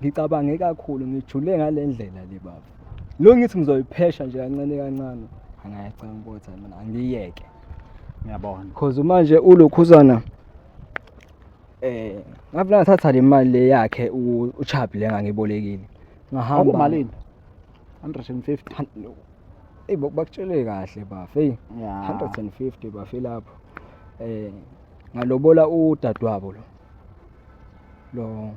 Ngicabange kakhulu ngijule ngale ndlela le baba. Lo ngithi ngizoyiphesha nje kancane kancane. Angayacanga ukuthi mina angiyeke. Ngiyabona. Cause manje ulokhuzana ngavela ngathatha le mali le yakhe uChabi le ngangibolekile. Ngahamba. Okumalini? 150. Ey bakutshele kahle bafe. Hey Yeah. 150 bafe lapho. Ngalobola udadewabo lo. Lo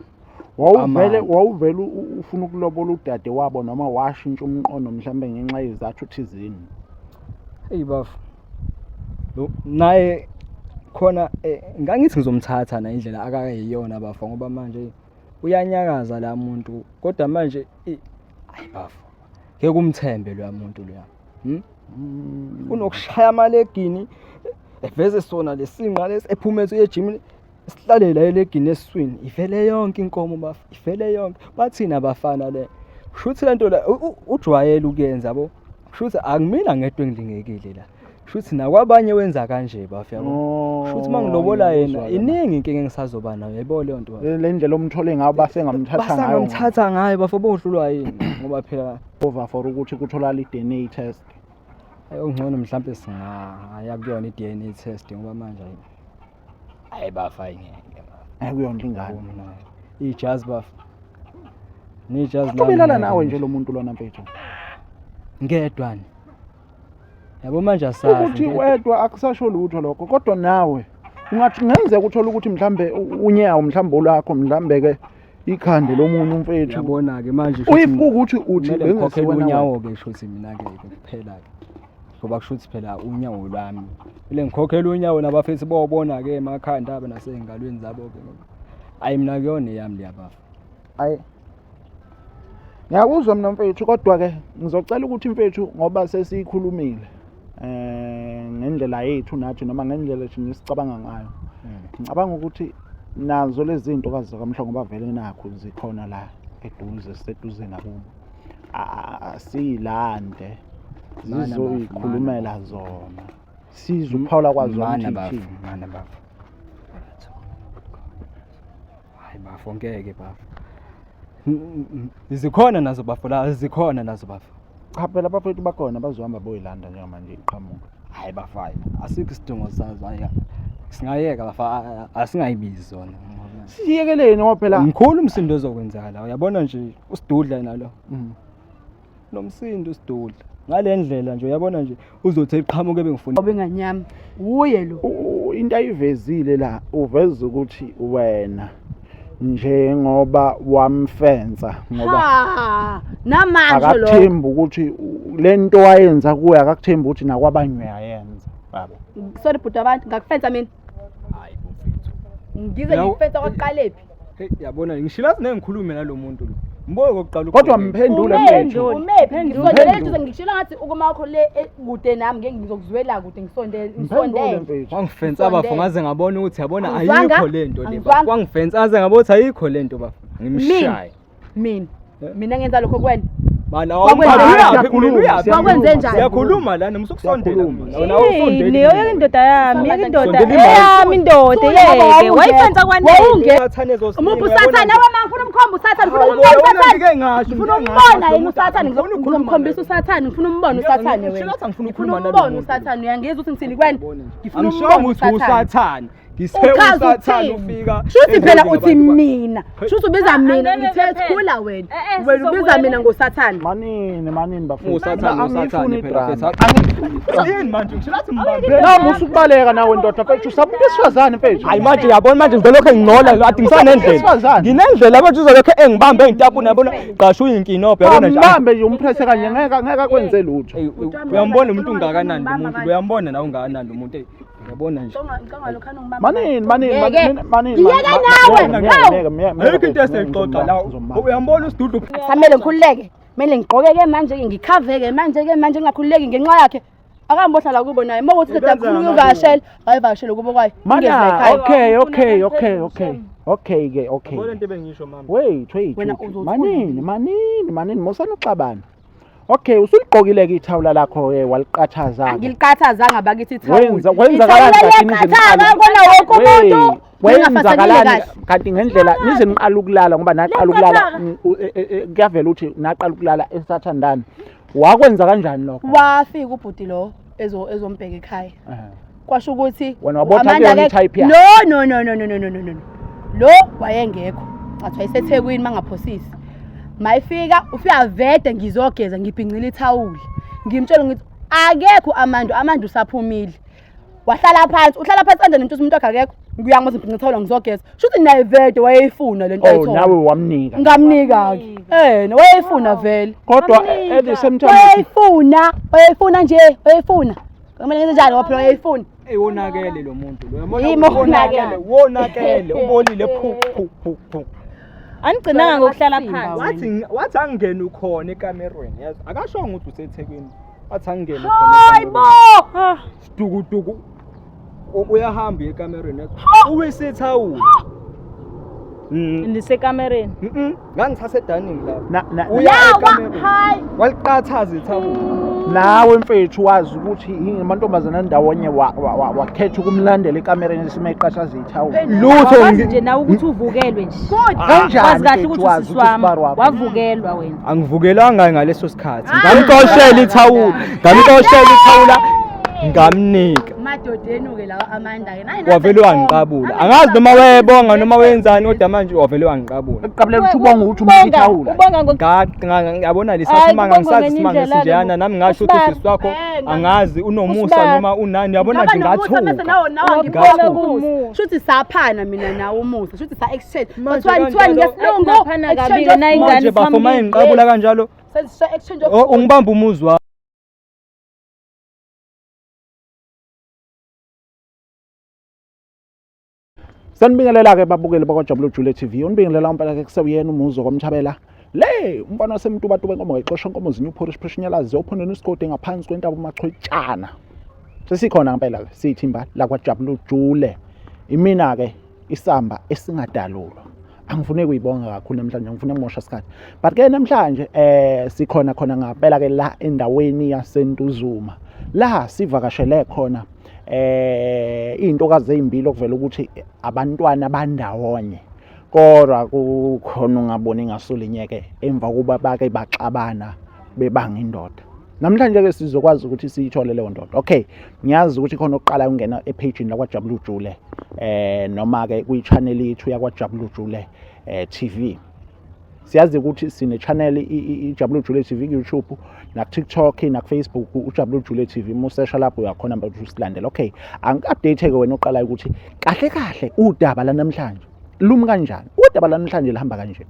Wawuvele Amandla. wawuvele ufuna ukulobola udade wabo noma washintsha umqondo mhlambe ngenxa yezizathu thizeni. Hey bafo. Lo naye khona ngangithi ngizomthatha na indlela akayiyona bafo ngoba manje uyanyakaza la muntu kodwa manje hayi bafo. Ngeke umthembe lo muntu lo. Unokushaya amalegini eveze sona lesinqa lesi ephume ethi uye ejimini sihlale la elegini esiswini ivele yonke inkomo bafo ivele yonke bathina abafana le kushuthi lento la ujwayele ukuyenza yabo kushuthi akumina ngedwa engilingekile la kushuthi nakwabanye wenza kanje bafo yabo kushuthi mangilobola yena iningi inkinga engisazoba nayo yabo leyo nto bafo. Le ndlela omthole ngayo basengamthatha ngayo. Basangamthatha ngayo bafo bohlulwa yini ngoba phela over for ukuthi kutholakala i-DNA test. Ayi okungcono mhlampe singaya kuyona i-DNA test ngoba manje ayi. Hayi bafa ngeke bafa. Akuyona ingane. Ijazi bafa. Nijazi lami. Ubelala nawe nje lo muntu lona mfethu. Ngedwa ni. Yabo manje asazi. Ukuthi wedwa akusasho lutho lokho kodwa nawe ungathi ngenzeka uthola ukuthi mhlambe unyawo mhlambe olwakho mhlambe ke ikhande lomunye umfethu. Yabona ke manje uyifuka ukuthi uthi bengikhokhela unyawo ke shuthi mina ke kuphela ke. Ngoba kushuthi phela unyawo lwami. Ile ngikhokhela unyawo nabafethu bobona ke emakhanda abo nasey'ngalweni zabo ke. Ayi mina kuyona eyami leyabafa. Ayi. Ngiyakuzwa mina mfethu kodwa ke ngizocela ukuthi mfethu ngoba sesiyikhulumile ngendlela yethu nathi noma ngendlela thina esicabanga ngayo. Ngicabanga ukuthi nazo lezi zinto kazi zakamhlongo ngoba vele nakho zikhona la eduze siseduze nakubo. Asiyilande zizoyikhulumela zona. Sizwe ukuphawula kwazo Mana ukuthi bafo, ithini. mana bafo. Hayi bafo ngeke bafo. Zikhona nazo bafo la, zikhona nazo bafo. Cha phela abafethu bakhona bazohamba boyilanda njengamanje iqhamuka. Hayi bafo hayi. Asikho isidingo sazo hayi. Singayeka bafo asingayibizi zona. Siyekeleni ngoba phela Mkhulu umsindo ozokwenzakala. Uyabona nje usidudla nalo. Nomsindo usidudla. Ngale ndlela nje uyabona nje uzothi eqhamuke bengifuna. Obenganyama uye lo. Into ayivezile la uveza ukuthi wena njengoba wamfensa ngoba Ha, namanje lo. akakuthembi ukuthi le nto wayenza kuye akakuthembi ukuthi nakwabanye uyayenza baba. Sorry bhuti abantu ngakufensa mina. Hayi mfethu. Ngize ngikufensa kwaqalephi. Hey yabona ngishilazi nengikhulume nalomuntu lo. Mbuke kokuqala Kodwa mphendule mfethu. Umephi? Ngisondele eduze ngishilo ngathi ukuma kwakho le kude nami ngeke ngizokuzwela kude ngisondele Mphendule ngisondele. mfethu. Wangifensa bafo ngaze ngabona ukuthi yabona Angizwanga, ayikho lento le. angizwanga. Wangifensa ngaze ngabona ukuthi ayikho lento bafo. Ngimshaye. Mina mina ngenza lokho kuwena. Bana Siyakhuluma, Wakwenze njani? Siyakhuluma lana musukusondela. Siyakhuluma. Wena awusondeli. Leyo indoda yami, yeke indoda. Sondela imali. Eyami indoda yeke. Wayifensa kwanele. Sathane ezosinika, Umuphi uyabona usathane nje. awe ma ngifuna umkhomba usathane ngifuna Hawu, umbona uyabona usathane. ngike ngasho, Ngifuna ngike umbona ngasho, yena usathane ngifuna ukukhuluma ngizomkhombisa usathane ngifuna umbona usathane Ngisho wena. ngathi angifuni Ngifuna ukukhuluma nalo umbona muntu. usathane uyangizwa ukuthi ngithini kuwena. Ngifuna Angishongo umbona ukuthi usathane. usathane. Ngise Uchaza usathane uthini? ufika. Shuthi phela endlini uthi yabantu mina. Shuthi ubiza mina Angeke ngithe phela. thula wena. Eh, eh, Wena ubiza sizobuyela. mina ngosathane. Manini manini bafethu. Usathane Angiyifuni usathane phela idrama. mfethu. Yini manje ngisho lathi mbambe. Nami usukubaleka nawe ndoda mfethu usaba besifazane mfethu. Hayi manje yabona manje ngizolokhu engingcola lo athi ngisanendlela. Wesifazane. Nginendlela manje uzolokhu engibambe engitapuna yabona qasha uyinkinobho yabona nje. Mbambe nje umpresse kanje ngeke ngeke akwenze lutho. Ey, Uyambona umuntu ungakanani lo muntu uyambona nawe ungakanani lo muntu. Ey, Uyabona nje. Manini manini Ngeke. manini manini. Ngiyeke nawe, hawu. Ayikho into esiyixoxa la. Uyambona usidudlu Akusamele ngikhululeke. Kumele ngigqoke-ke manje-ke ngikhaveke manje-ke manje ngingakhululeki ngenxa yakhe. Akambohlala kubo naye. Uma kuthi Ubenza ufuna ngamandla. ukuvakashela, ayivakashele kubo kwayo. Ingezi la Mana ekhaya. okay okay okay okay. Okay ke okay. Yabona into ebengisho mama. Wait wait. Wena wait. uzothula. Manini manini manini musana uxabana. Okay, usuligqokile ke ithawula lakho ke waliqathaza. Angiliqathazanga bakithi ithawula. Wenza kwenzakalani kanti nize niqale? Kona wonke umuntu. Kwenzakalani kanti ngendlela nize niqala ukulala ngoba naqala ukulala kuyavela ukuthi naqala ukulala esathandana. Wakwenza kanjani lokho? Wafika ubhuti lo ezo ezombheka ekhaya. Kwasho ukuthi Wena wabotha kuyona i-type yakhe. No no no no no no no no no. Lo wayengekho. Ngathi wayeseThekwini mangaphosisi. Mayifika ufika vede ngizogeza ngibhincile ithawula. Ngimtshela ngithi akekho Amanda, Amanda usaphumile. Wahlala phansi, uhlala phansi kanjani nto umuntu wakhe akekho. Ngiyangibona ngibhinca ithawula ngizogeza. Shuthi naye vede wayeyifuna lento Oh, ayithola. nawe wamnika. Ngamnika ke. Eh, wayeyifuna vele. Kodwa at the same time Wayeyifuna, wayeyifuna nje, wayeyifuna. Kumele ngenze njalo ngoba phela wayeyifuna. Ey wonakele lo muntu lo. Uyabona Yimi wonakele, wonakele, ubolile phu phu phu phu. Anigcinanga ngokuhlala phansi. Wathi wathi angene ukhona ekamerweni, yazi. Akashongo ukuthi useThekwini. Wathi angene ukhona. Hayi bo! Ah, Dukuduku. Uyahamba uye ekamerweni yazi. Uwise ithawula. Mm. Nisekamereni. Mhm. Ngangithatha edining lapho. Na- na- Uya Yawa, ekamerweni. hayi. Waliqathaza ithawula. nawe mfethu wazi ukuthi yini amantombazana ndawonye wakhetha ukumlandela ekamereni esime iqashaza ithawula. Lutho Wazi nje nawe ukuthi uvukelwe nje. Kanjani Wazi kahle mfethu ukuthi wazi usisi ukuthi wami usibari wakho? wavukelwa wena. Angivukelanga ngaleso sikhathi. Ngamxoshela ithawula. Ngamxoshela ithawula. Ngamnika. Madodenu ke lawa Amanda ke. Nayi Wavele wangiqabula. Angazi noma wayebonga noma wenzani kodwa manje wavele wangiqabula. Ekuqabuleni ukuthi ubonga ukuthi umnika ithawula. Ubonga ngo Ngiyabona Hayi, lesasimanga kubonga ngisazi ngenye isimanga indlela-ke esinjeyana bo. nami ngasho ukuthi Usibari. usisi wakho Eh, angazi unomusa Usibari. noma unani yabona nje Ngaba ngathuka. nawo nawo Ngathuka. ngibona umusa. Shuthi saphana mina nawe umusa. Shuthi sa exchange. Manje Kuthiwani kuthiwani kanjalo- ngesilungu? Naphana kabi-ke, Exchange of nayi ingane Manje bafo isamile. mayengiqabula kanjalo Sesisha exchange of oh, ungibamba umuzwa. Sanibingelela-ke babukeli bakwaJabula Jule TV. Unibingelela umpela ke kusewuyena umuzo kwamthabela. Le umfana wasemtubatuba enkomo ngayixosha inkomo zinye uphorish pheshinyalazi ophondweni isigodi ngaphansi kwentaba uMachwetshana. Sesikhona ngempela ke siyithimba lakwaJabula Jule. Imina ke isamba esingadalulwa. Angifune kuyibonga kakhulu namhlanje ngifuna ukumosha isikhathi. But ke namhlanje sikhona khona ngempela ke la endaweni yaseNtuzuma. La sivakashele khona iy'ntokazi ey'mbili okuvela ukuthi abantwana bandawonye kodwa kukhona ungaboni ngasolinye-ke emva kokuba bake baxabana bebanga indoda. Namhlanje-ke sizokwazi ukuthi siyithole leyo ndoda. Okay, ngiyazi ukuthi khona okuqala ungena ephejini lakwaJabula Jule noma-ke kwi-channel yethu yakwaJabula Jule TV. Siyazi ukuthi sine channel iJabula Jule TV ku-YouTube naku-TikTok naku-Facebook uJabula Jule TV. Uma usesha lapho uyakhona manje ukuthi usilandele. Okay, angi-update-ke wena oqalayo ukuthi kahle kahle udaba lanamhlanje lumi kanjani. Udaba lanamhlanje lihamba kanje.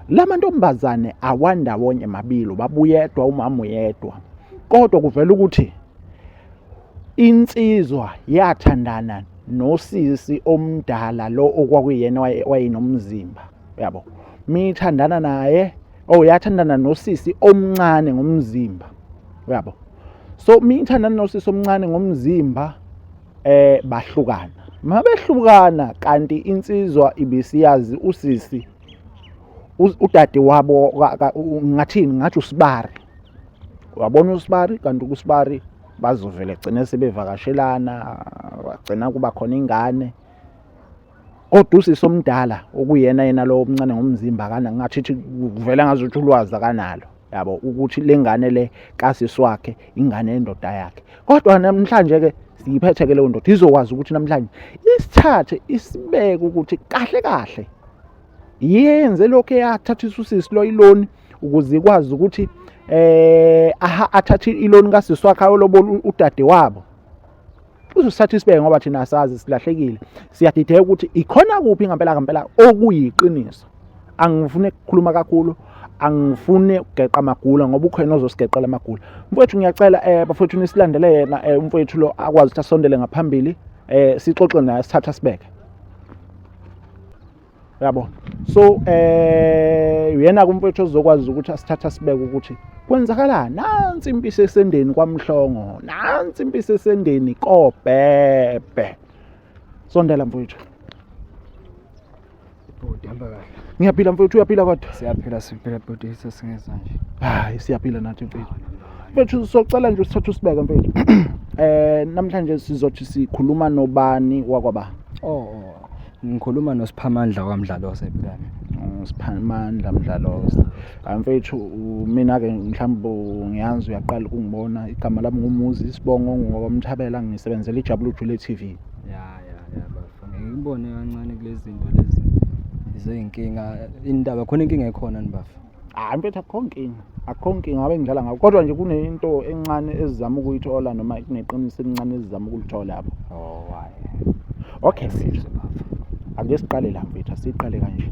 La mantombazane awandawonye mabili, ubaba uyedwa, umama uyedwa. Kodwa kuvela ukuthi insizwa yathandana nosisi omdala lo okwakuyena wayenomzimba. Uyabo? Mithandana naye, oh yathandana nosisi omncane ngomzimba. Uyabo? So mithandana nosisi omncane ngomzimba bahlukana. Mabehlukana kanti insizwa ibisiyazi usisi udade wabo ngathini ngathi usibari. Wabona usibari kanti usibari bazovele gcine sebevakashelana, bagcina kuba khona ingane. Kodwa usisi omdala okuyena yena lo omncane ngomzimba akana ngathi thi kuvela ngazuthi ulwazi akanalo yabo ukuthi lengane le kasisi wakhe ingane yendoda yakhe. Kodwa namhlanje ke siyiphethe ke leyo ndoda izokwazi ukuthi namhlanje isithathe isibeke ukuthi kahle kahle yenze lokho eyathathisa usisi lo iloni ukuze ikwazi ukuthi aha athathe iloni kasisi wakhe ayolobola udade wabo. Uzosithatha isibeke ngoba thina asazi silahlekile. Siyadideka ukuthi ikhona kuphi ngempela ngempela okuyiqiniso. Angifuni ukukhuluma kakhulu, angifuni ukugeqa amagula ngoba ukhona ozosigeqela amagula. Mfowethu ngiyacela bafowethu nisilandele yena umfowethu lo akwazi ukuthi asondele ngaphambili sixoxe naye sithatha sibeke. Uyabo? So uyena kumfowethu ozokwazi ukuthi asithatha sibeke ukuthi kwenzakalani. Nansi impisi esendeni kwaMhlongo, nansi impisi esendeni koBhebhe. Sondela mfowethu. Bhuti hamba kahle. Ngiyaphila mfethu, uyaphila kodwa? Siyaphila siphila bhuti sesingeza nje. Hayi siyaphila nathi mfethu. Mfethu socela nje usithathe usibeke mfethu. Namhlanje sizothi sikhuluma nobani wakwaba? Oh, oh. Ngikhuluma noSiphamandla kwaMdlalose phela. Siphamandla Mdlalose. Hayi mfethu mina ke mhlawumbe ngiyazi uyaqala ukungibona igama lami nguMuzi isibongo ngowamthabela ngisebenzela iJabulu Jule TV. Ya ya ya bafo. Ngikubone kancane kulezi zinto lezi. Izinkinga indaba khona inkinga ekhona ni bafo. Hayi mfethu akukho nkinga. Akukho nkinga ngabe ngidlala ngakho kodwa nje kunento encane ezizama ukuyithola noma kuneqiniso elincane ezizama ukulithola lapho. Oh why. Okay mfethu. Ake siqale la mfethu asiqale kanje.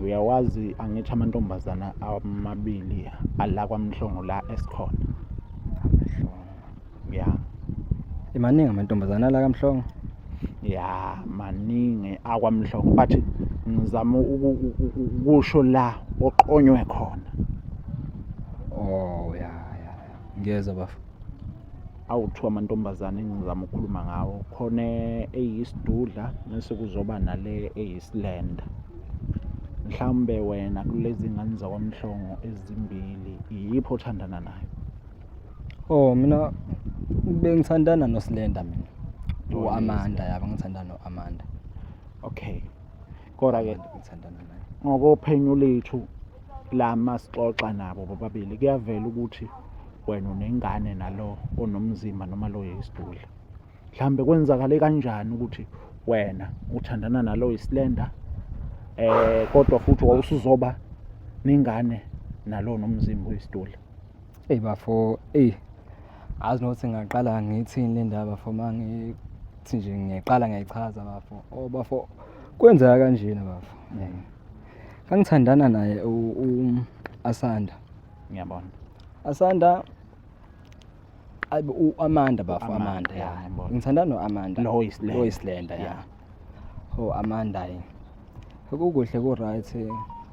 Uyawazi angithi amantombazana amabili ala kwaMhlongo la esikhona. Ya. Imaningi amantombazana ala kaMhlongo. Ya maningi akwaMhlongo but ngizama ukusho la oqonywe khona. Oh ya ya. Ngiyezwa bafo. Awuthiwa amantombazane engizama ukukhuluma ngawo khona eyisidudla mese kuzoba nale eyisilenda. Mhlawumbe wena kulezi ngane zakwaMhlongo ezimbili iyiphi othandana nayo? Oh mina bengithandana noSlender mina. U-Amanda yabo ngithandana no-Amanda. Okay. Kodwa ke ngithandana naye. Ngokophenyo lethu la masixoxa nabo bobabili kuyavela ukuthi wena unengane nalo onomzimba noma lo yisidudla. Mhlambe kwenzakale kanjani ukuthi wena uthandana nalo isilenda kodwa futhi wawusuzoba nengane nalo nomzimba oyisidudla? Ey bafo, ey azi nokuthi ngingaqala ngithini le ndaba bafo mangithi nje ngiyayiqala ngiyayichaza bafo. Oh bafo kwenzeka kanjena bafo. Ngangithandana naye u-Asanda. Ngiyabona. Asanda ayibo u-Amanda bafo Amanda ya. Ngithandana no-Amanda. Lo isilenda. Lo isilenda ya. Oh Amanda yini. Kukuhle ku right.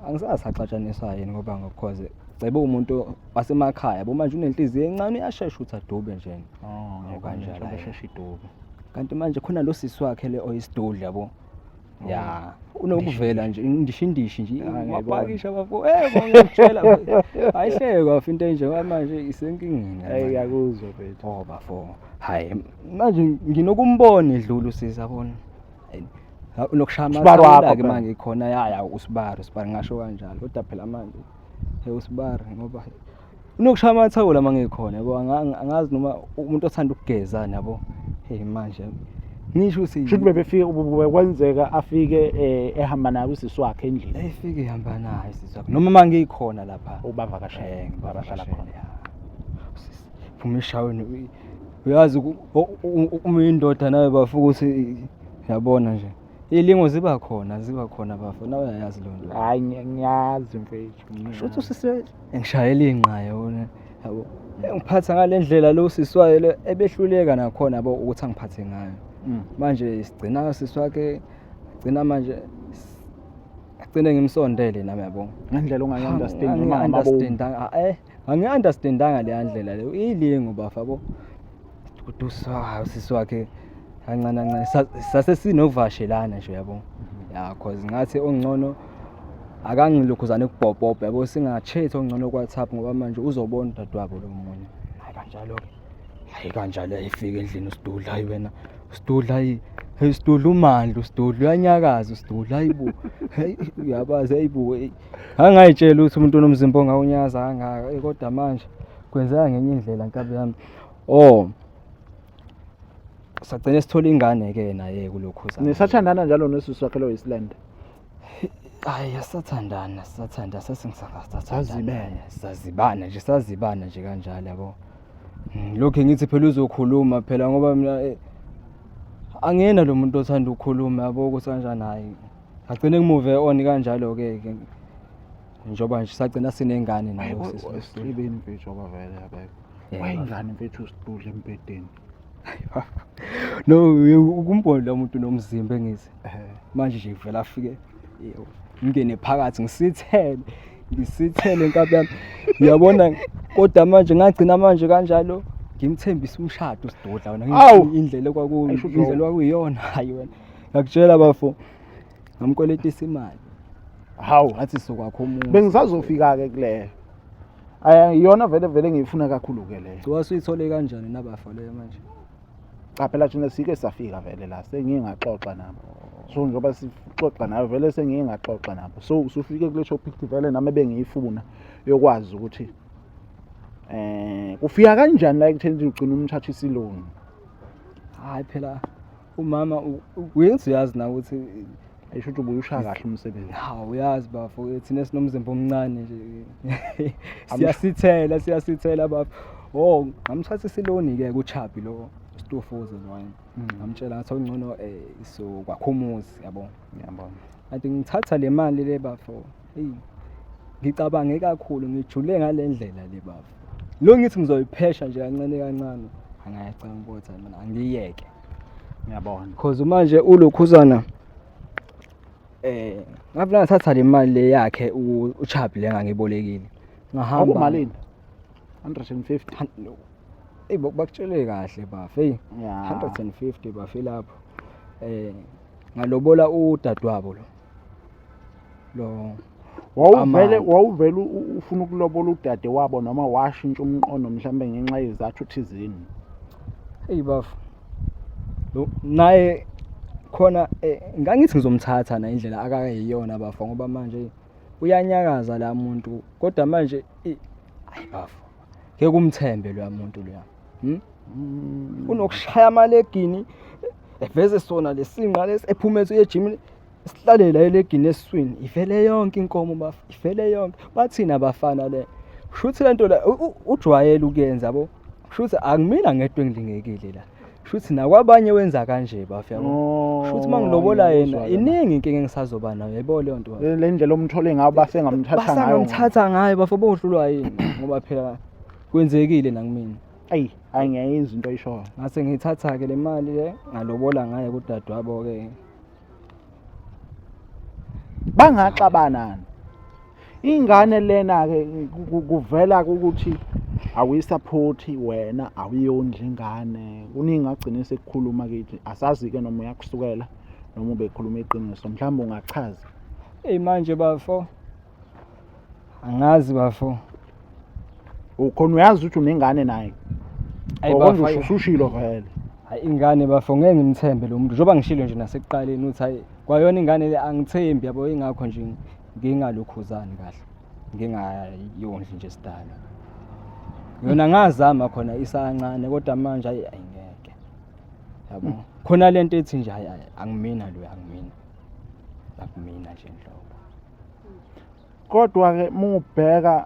Angisasaxatshaniswa yini ngoba ngokhoze cebe umuntu wasemakhaya yabo manje unenhliziyo encane uyashesha ukuthi adube nje. Oh kanjalo uyashesha idube. Kanti manje khona lo sisi wakhe le oyisidudla yabo. Ya, unokuvela nje indishindishi nje wapakisha bafo. Ngiyakutshela. Ayihlekwa bafo into enje manje isenkingeni. Hey ngiyakuzwa mfethu. Oh bafo. Hayi manje nginokumbona edlula usisi yabona. Unokushaya amathawula ke manje khona yaya usibari usibari ngasho kanjalo kodwa phela manje hey usibari ngoba unokushaya amathawula uma ngikhona yabo angazi noma umuntu othanda ukugeza nabo hey manje ngisho ukuthi shuthi bebefika kwenzeka afike ehamba naye usisi wakhe endlini efike ehamba naye usisi wakhe noma uma ngikhona lapha ubavakashele ngibahlala khona phuma eshaweni uyazi uma indoda nawe bafuka ukuthi yabona nje ilingo ziba khona ziba khona bafo nawe uyayazi leyo nto hayi ngiyazi mfethu shuthi usisi engishayela inqa yona yabo engiphatha ngale ndlela lo sisi wayo lo ebehluleka nakhona yabo ukuthi angiphathe ngayo manje sigcina sisi wakhe gcina manje agcine ngimsondele nami yabo ngendlela ongayi-understand noma understand angi-understandanga leya ndlela leyo ilingo bafa yabo kodwa usisi wakhe kancane kancane sase sinovashelana nje yabo ya cause ngathi ongcono akangilokhuzane kubhobhobha yabo singachethi ongcono ku-WhatsApp ngoba manje uzobona udadewabo lo munye hayi kanjalo-ke hayi kanjalo ayifika endlini usidudla hayi wena usidudla hayi hey sidudla umandla usidudla uyanyakaza usidudla hayi bo hey uyabazi hayi bo angayitshela ukuthi umuntu onomzimba ongawunyaza kangaka kodwa manje kwenzeka ngenye indlela nkabi yami oh sagcina sithola ingane ke naye kulokhu nisathandana njalo nosisi wakhe lo Iceland hayi asathandana sathanda sasingisathandana sazibana nje sazibana nje kanjalo yabo lokho ngithi phela uzokhuluma phela ngoba mina angiyena lo muntu othanda ukukhuluma yabo ukuthi kanjani hayi agcine ngimuve on kanjalo ke njengoba nje sagcina sinengane naye usisi esibeni mfethu ngoba vele yabeka Wayengane mfethu usidudla embhedeni. No ukumbona lo muntu nomzimba engithi. Manje nje vele afike ngene phakathi ngisithele ngisithele nkabi yami. Uyabona kodwa manje ngagcina manje kanjalo ngimthembisa umshado usidudla wena indlela kwaku indlela kwakuyiyona hayi wena. Ngakutshela bafo. Ngamkweletisa imali. Hawu, Ngathi sokwakho umuzi. Bengisazofika-ke kuleyo. Ay, iyona vele vele ngiyifuna kakhulu-ke leyo. Wasuyithole kanjani nabafo leyo manje? Cha phela thina sike safika vele la sengiye ngaxoxa nabo. So njengoba sixoxa nawe vele sengiye ngaxoxa nabo. So usufike kule topic vele nami ebengiyifuna yokwazi ukuthi kufika kanjani la ekutheni ugcina umthathisa iloan. Hayi phela umama uyenza uyazi na ukuthi Ayisho ukuthi ubuye ushaya kahle umsebenzi. Hawu uyazi bafo thina sinomzimba omncane nje. Siyasithela siyasithela bafo. Oh ngamthathisa iloan ke kuChabi lo Stufuza wami. Ngamtshela ngathi okungcono so kwakho umuzi yabo. Ngiyabona. Kanti ngithatha le mali le bafo. Hey ngicabange kakhulu ngijule ngale ndlela le bafo. Lo ngithi ngizoyiphesha nje kancane kancane. Angayacanga ukuthi mina angiyeke. Ngiyabona. Because manje ulokhuzana ngavela ngathatha le mali le yakhe uChabi le ngangibolekile. Ngahamba Akumalini? 150. Ey bakutshele kahle bafo hey Yeah. 150 bafo lapho. Ngalobola udadewabo lo. Lo Wawuvele Amandla. wawuvele ufuna ukulobola udade wabo noma washintsha umqondo mhlambe ngenxa yezathu thizeni. Hey bafo. Lo naye khona ngangithi ngizomthatha na indlela akayiyona bafo ngoba manje uyanyakaza la muntu kodwa manje hayi bafo. Ngeke umthembe lo muntu lo. Unokushaya amalegini eveze sona lesinqa lesi ephume ethi ejimini sihlale la elegini esiswini ivele yonke inkomo bafo ivele yonke bathina abafana le shuthi lento la ujwayele ukuyenza yabo shuthi angimina ngedwa engilingekile la shuthi nakwabanye wenza kanje bafo yabo shuthi mangilobola yena iningi inkinga engisazoba nayo yabo leyo nto bafo. Le ndlela omthole ngayo basengamthatha ngayo. Basangamthatha ngayo bafo bohlulwa yini ngoba phela kwenzekile nakumina. Ayi, hayi ngiyayizwa into oyishoyo. Ngase ngiyithatha ke le mali le ngalobola ngayo kudadewabo ke. Bangaxabanani. Ingane lena ke kuvela ukuthi awuyisupport wena awuyondli ingane. Kuningi agcine sekukhuluma kithi asazi ke noma uyakusukela noma ubekhuluma iqiniso mhlawumbe ungachaza. Hey manje bafo. Angazi bafo. Ukhona uyazi ukuthi unengane naye. Ayi Ngoba bafo. usushilo vele. Hayi ingane bafo ngeke ngimthembe lo muntu njengoba ngishilo nje nasekuqaleni ukuthi hayi kwayona ingane le angithembi yabo ingakho nje ngingalokhuzani kahle. Ngingayondli nje sidala. Yona ngazama khona isancane kodwa manje hayi ayingeke. Yabo. Khona lento ethi nje hayi angimina lo angimina. Akumina nje nhlobo. Kodwa ke mungubheka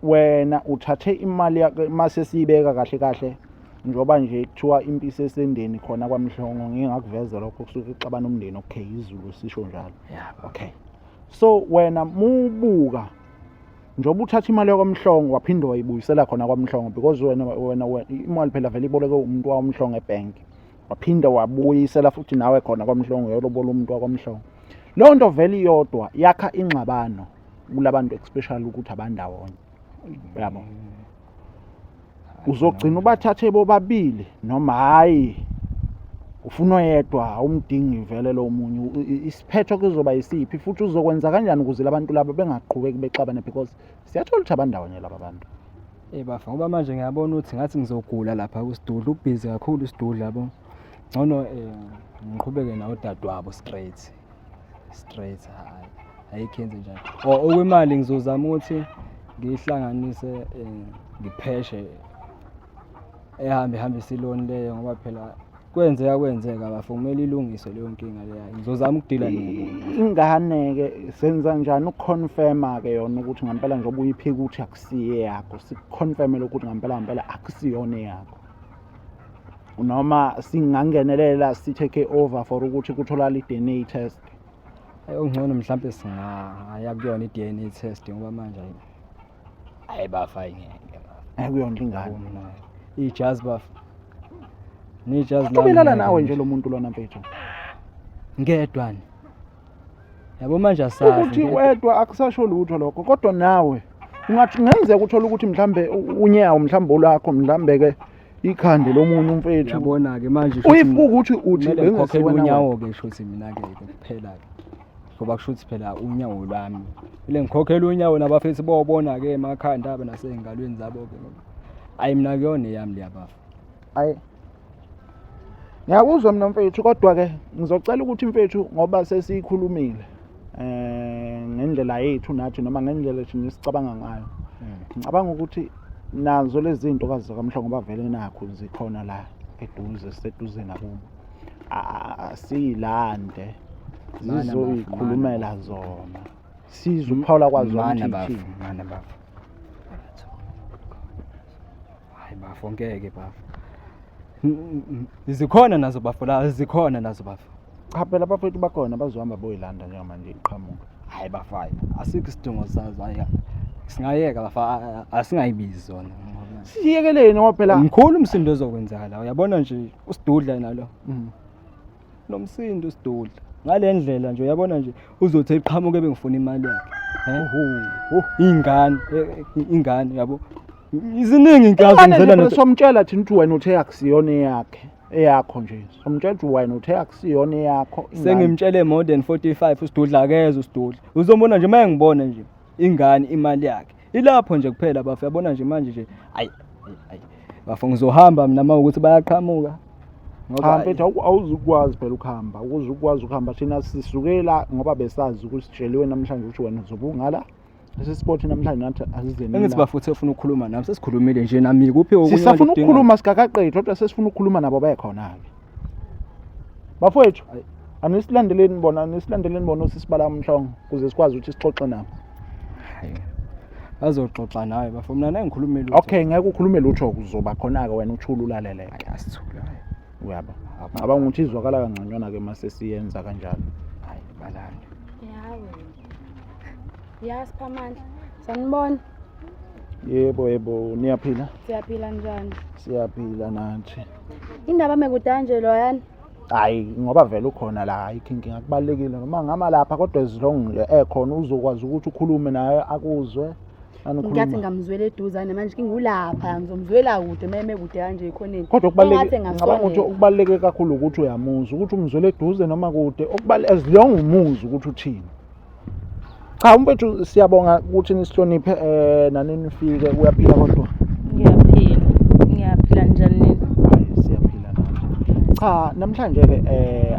wena uthathe imali yakhe mase siyibeka kahle kahle njengoba nje kuthiwa impisi esendeni khona kwaMhlongo ngingakuveza lokho kusuke kuxabana umndeni okay izulu sisho njalo. Yeah, okay. So wena mubuka njengoba uthatha imali yakwaMhlongo waphinde wayibuyisela khona kwaMhlongo because wena wena imali phela vele iboleke umuntu waMhlongo ebank waphinde wabuyisela futhi nawe khona kwaMhlongo yolobola umuntu wakwaMhlongo. Leyo nto vele iyodwa yakha ingxabano kulabantu especially ukuthi abandawonye. Yabo. Uzogcina ubathathe bobabili noma hayi ufuna oyedwa awumdingi vele lo munye isiphetho kuzoba isiphi futhi uzokwenza kanjani ukuze labantu laba bengaqhubeki bexabane because siyathola ukuthi abandawonye laba bantu. Eh bafo ngoba manje ngiyabona ukuthi ngathi ngizogula lapha kusidudla ubhizi kakhulu isidudla yabo. Ngcono ngiqhubeke nawo dadewabo straight. Straight hayi. Ayikho yenze njalo. Oh okwemali ngizozama ukuthi ngihlanganise ngipheshe ehambe hambise iloni leyo ngoba phela kwenzeka kwenzeka bafo kumele ilungiswe leyo nkinga leyo. Ngizozama ukudila nayo. Ingane ke senza njani ukuconfirma ke yona ukuthi ngempela njengoba uyiphika ukuthi akusiye yakho sikuconfirme ukuthi ngempela ngempela akusiyona yakho. Noma singangenelela si take over for ukuthi kutholakale i-DNA test. Okungcono mhlambe singaya kuyona i-DNA test ngoba manje hayi bafa ingeke bafa. Akuyona ingane. Ijazi bafa. Nijazi lami. Ubelala nawe nje lo muntu lona mfethu. Ngedwa ni. Yabo manje asazi. Ukuthi wedwa akusasho lutho lokho kodwa nawe ungathi ngenzeka uthola ukuthi mhlambe unyawo mhlambe olwakho mhlambe ke Ikhande lomunye umfethu. Yabona-ke manje Uyifuka ukuthi uthi kumele ngikhokhele bengesiwena wena. unyawo-ke shuthi mina-ke kuphela-ke ngoba kusho ukuthi phela unyawo lwami kumele ngikhokhele unyawo nabafethu bobona-ke emakhanda abo nasey'ngalweni zabo-ke ngoba ayi mina kuyona eyami leya bafa. Ayi. Ngiyakuzwa mina mfethu kodwa ke ngizocela ukuthi mfethu ngoba sesiyikhulumile ngendlela yethu nathi noma ngendlela thina esicabanga ngayo. Ngicabanga ukuthi nazo lezi zinto kazi zakamhlongo bavele nakho zikhona la eduze siseduze nakubo. Asiyilande Mana bafo, zizoyikhulumela zona. Sizwe ukuphawula kwazo Mana ukuthi bafo, ithini. mana bafo. Hayi bafo ngeke bafo. Zikhona nazo bafo la, zikhona nazo bafo. Cha phela abafethu bakhona bazohamba boyilanda njengamanje iqhamuka. Hayi bafo hayi, asikho isidingo sazo hayi. Singayeka bafo, asingayibizi zona. Siyekeleni ngoba phela Mkhulu umsindo ozokwenzakala. Uyabona nje usidudla nalo. Mm. Nomsindo usidudla. Ngale ndlela nje uyabona nje uzothi eqhamuke bengifuna imali yakhe. Eh? Oho. Ingane, ingane yabo. Iziningi inkazi Ingane ngizela nje phela somtshela thina ukuthi wena uthe akusiyona eyakhe eyakho nje somtshela ukuthi wena uthe akusiyona eyakho ingane. Sengimtshele more than 45 usidudla akeze usidudla. Uzombona nje uma engibona nje ingane imali yakhe. Ilapho nje kuphela bafo yabona nje manje nje ayi ayi bafo ngizohamba mina uma ukuthi bayaqhamuka. Cha mfethu awuzukwazi phela ukuhamba awuzukwazi ukuhamba thina sisukela ngoba besazi ukuthi sitsheliwe namhlanje ukuthi wena uzobe ungala Sesisport namhlanje nathi asizeni. Engithi bafuthe ufuna ukukhuluma nami sesikhulumile nje nami kuphi okunye Sisafuna ukukhuluma sikakaqedi kodwa sesifuna ukukhuluma nabo bekhona ke. Bafowethu anisilandeleni bona anisilandeleni bona osisibala umhlongo kuze sikwazi ukuthi sixoxe nabo. Bazoxoxa nawe bafo mina ngeke ngikhulume lutho. Okay ngeke ukhulume lutho kuzoba khona ke wena uthula ulaleleke. Asithula. Uyabo. Ngicabanga ukuthi izwakala kangconywana ke mase siyenza kanjalo. Hayi balande. Ya wena. Ya Siphamandla. Sanibona. Yebo yebo niyaphila? Siyaphila njani? Siyaphila nathi. Indaba mekuda nje loyana. Hayi ngoba vele ukhona la ayikho inkinga kubalekile noma ngama lapha kodwa as long nje ekhona uzokwazi ukuthi ukhulume naye akuzwe. Ngiyathi ngamzwela eduzane manje kingulapha ngizomzwela kude meme kude kanje ekhoneni. Kodwa okubaluleke ngicabanga ukuthi okubaluleke kakhulu ukuthi uyamuzwa ukuthi umzwele eduze noma kude okubale as long umuzwa ukuthi uthini. Cha umfethu siyabonga ukuthi nisihloniphe nani nifike uyaphila kodwa. Ngiyaphila. Ngiyaphila njani nini? Hayi siyaphila nathi. Cha namhlanje ke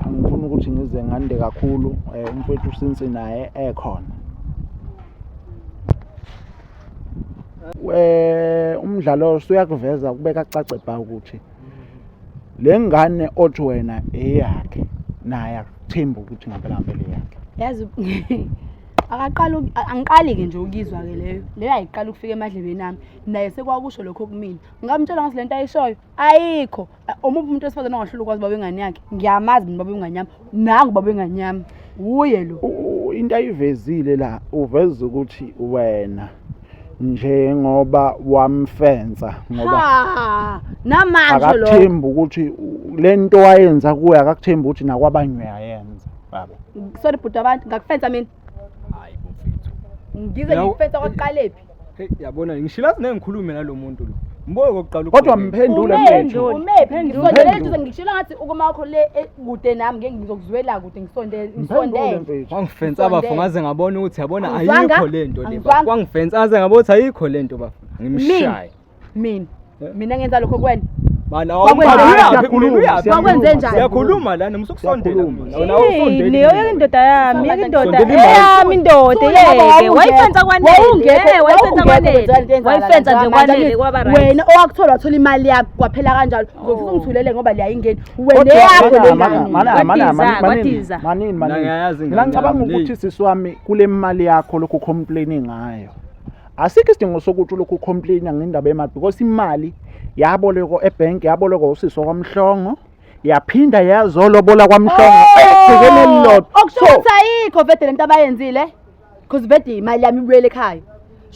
angifuni ukuthi ngize ngande kakhulu umfethu since naye ekhona. Umdlalo usuyakuveza kubeka cace bha ukuthi le ngane othi wena eyakhe naye akuthembi ukuthi ngempela ngempela eyakhe. Yazi akaqala angiqali-ke nje ukuyizwa-ke leyo leyo ayiqala ukufika emadlebeni ami naye sekwakusho lokho kumina ngamtshela ngathi le nto ayishoyo ayikho Omuphi umuntu wesifazane ongahlula ukwazi ubaba wengane yakhe? Ngiyamazi mina ubaba wengane yami. Nangu ubaba wengane yami. Wuye lo. Into ayivezile la uveza ukuthi wena njengoba wamfensa ngoba Ha! Namanje lo. akakuthembi ukuthi le nto wayenza kuye akakuthembi ukuthi nakwabanye uyayenza baba. Sorry bhuti abantu ngakufensa mina. Hayi mfethu. Ngize ngikufensa kwaqalephi? Hey yabona ngishilazi ngeke ngikhulume nalo muntu lo. Mbuke kokuqala Kodwa mphendule mfethu. Umephi? Ngisondele eduze ngikushilo ngathi ukuma kwakho le kude nami ngeke ngizokuzwela kude ngisondele Mphendule ngisondele. mfethu. Wangifensa bafo ngaze ngabona ukuthi yabona Angizwanga? ayikho lento le. Angizwanga? Wangifensa ngaze ngabona ukuthi ayikho lento bafo. Ngimshaye. Mina mina ngenza lokho kuwena. Bana Wakwenza- uyaphi kumina uyaphi? Wakwenze njani? Siyakhuluma lana musukusondela Siyakhuluma. kumina. Wena awusondeli. Yini yeke indoda yami, yeke indoda. Sondela imali. Eyami indoda yeke. Wayifensa kwanele. Wayifensa kwanele. Wayifensa nje kwanele kwaba right. Wena owakuthola wathola imali yakho kwaphela kanjalo. Uzofisa ungithulele ngoba le ayingeni. Wena Kodwa eyakho le mana, ngane. mana, mana, Kwadiza, mana, kwadiza. manini, Mina manini. ngiyayazi Mina ingane ngicabanga yami, ukuthi le. sisi wami kule mali yakho lokhu complain ngayo. Asikho isidingo sokuthi ulokhu ucomplaina ngendaba yemali because imali yabolekwa ebank yabolekwa usisi wakwamhlongo yaphinda yazolobola kwamhlongo egcekeni elilodwa. Okusho ukuthi ayikho vele lento abayenzile. Because vele imali yami ibuyele ekhaya.